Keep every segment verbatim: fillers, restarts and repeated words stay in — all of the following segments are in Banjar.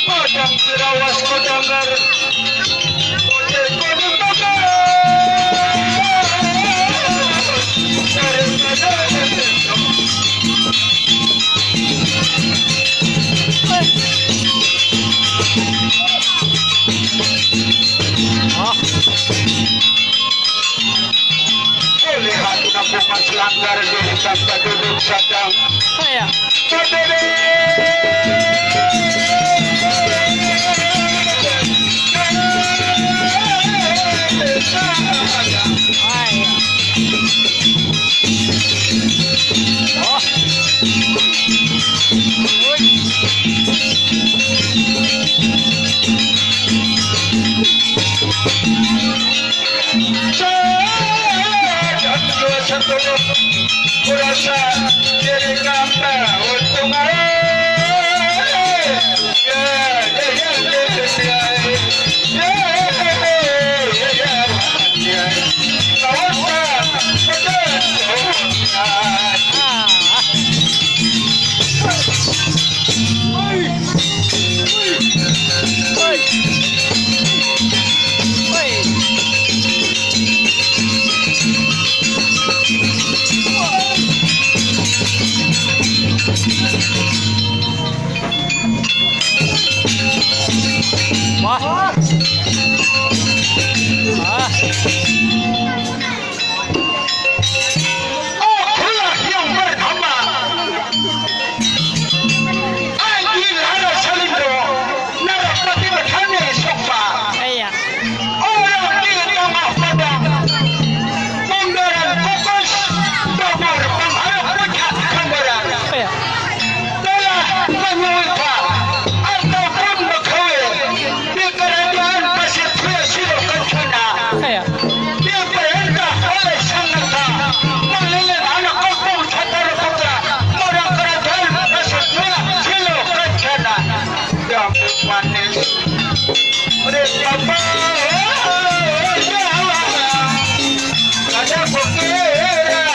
Padang Sirawas Kodangar. Boleh aku nampungan selanggar di hutan paduduk sadang. Saya. Kurasa diri kamba untung. Wah. Ah. Akulah yang bernama Aji Lara Salindo, Narapati Batani Sukma. Iya. Orang di tangah padang, bundaran kukus, babur pangharap puncak gambaran. Iya. Telah menyuika ataupun begawe di kerajaan Pasir Jaya Silo Kencana. Iya. Diperintah oleh Sang Nata, malilit anak kampung Satara Putra, marang kerajaan Pasir Jaya Silo Kencana. Jamu manis. Rik papa, kada kukira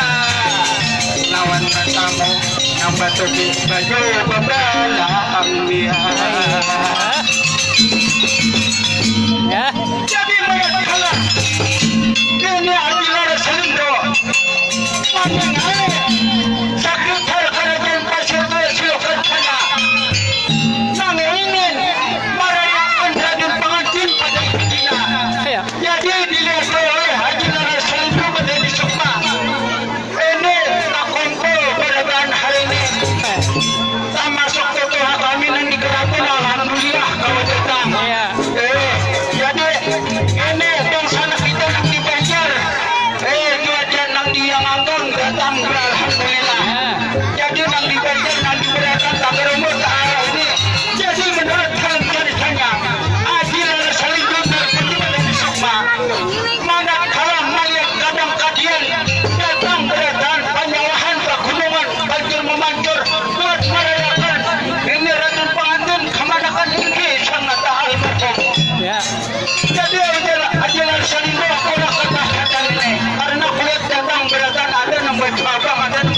lawan matamu nang batuki baju babalang dia. Ya. Jadi melihat kalah, kini Aji Lara Salindo. Maningale sakit harga Raden Pasir Jaya Silo Kencana. Nang ingin marayakan Raden Pangantin pada ibu dina. Iya. Jadi dilihat oleh Haji Laras Salindo pada di Sukma. Ini takumpul pada bahan hari ini. Tamasuk ketua kami nang di Keraton, alhamdulillah kawa datang. Iya. Eh, jadi ini bangsa anak kita nang di Banjar. Eh, jua dia nang di Yang Anggang datang, alhamdulillah. Ya. Jadi nang di Banjar, nang di Beratan, Tagarumur, Taara ini. Jadi menurut kalian ceritanya, Aji Laras Salindo dari Pendidikan di Sukma. Manakala malihat kadang kadian datang berataan panyawahan pagunungan, banjir memancur, buat merayakan ini Raden Pangantin, kamanakan tinggi Sang Nata almarhum. Ya. Jadi Aji Laras Salindo, aku rakan rakyat ini, karena kulihat datang berataan, ada nang baju abang, ada nang